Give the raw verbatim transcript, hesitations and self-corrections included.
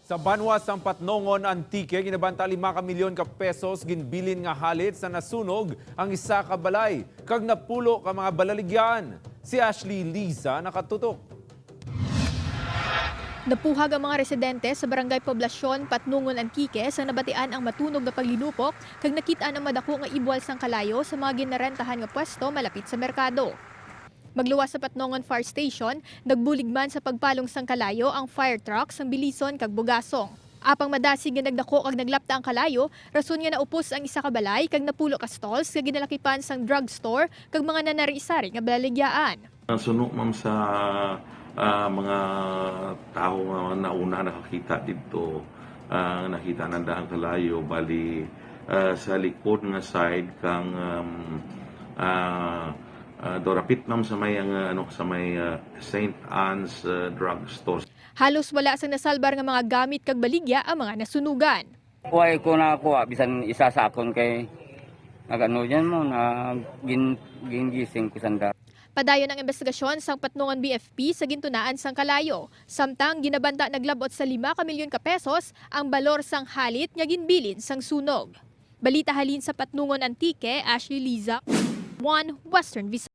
Sa banwa sang Patnongon, Antique, ginabanta lima ka milyon ka pesos ginbilin nga halit sa nasunog ang isa ka balay kag napulo ka mga balaligyan. Si Ashley Liza nakatutok. Napuhag ang mga residente sa Barangay Poblacion, Patnongon, Antique, sang nabatian ang matunog nga paglinupok kag nakit-an ang madako nga ibwal sang kalayo sa mga ginarentahan nga pwesto malapit sa merkado. Magluwas sa Patnongon Fire Station, nagbulig man sa pagpalong sang kalayo ang fire truck sang Bilison kag Bugasong. Apang madasig nga nagdako kag naglapta ang kalayo, rason nga naupos ang isa ka balay kag napulo ka stalls nga ginalakipan sang drugstore kag mga nanari-sari nga balaligyaan. Ang suno, ma'am, sa ah, mga tawo nga nauna nakakita didto, ah, nakita nanda ang kalayo, bali, ah, sa likod nga side kang, um, ah, ah, dorapit, ma'am, sa may, ang, ah, ano, sa may, ah, Saint Anne's, ah, Drugstore. Halos wala sang nasalbar nga mga gamit kag baligya ang mga nasunugan. Kuway ko na kuha, bisan isa sa akon kay nagano yan mo, na gin, gingising ko sanda. Padayon ang investigasyon sang Patnongon B F P sa gintunaan sang kalayo, samtang ginabanta naglabot sa lima ka milyon ka pesos ang balor sang halit nga ginbilin sang sunog. Balita halin sa Patnongon, Antique, Ashley Liza, One Western Visayas.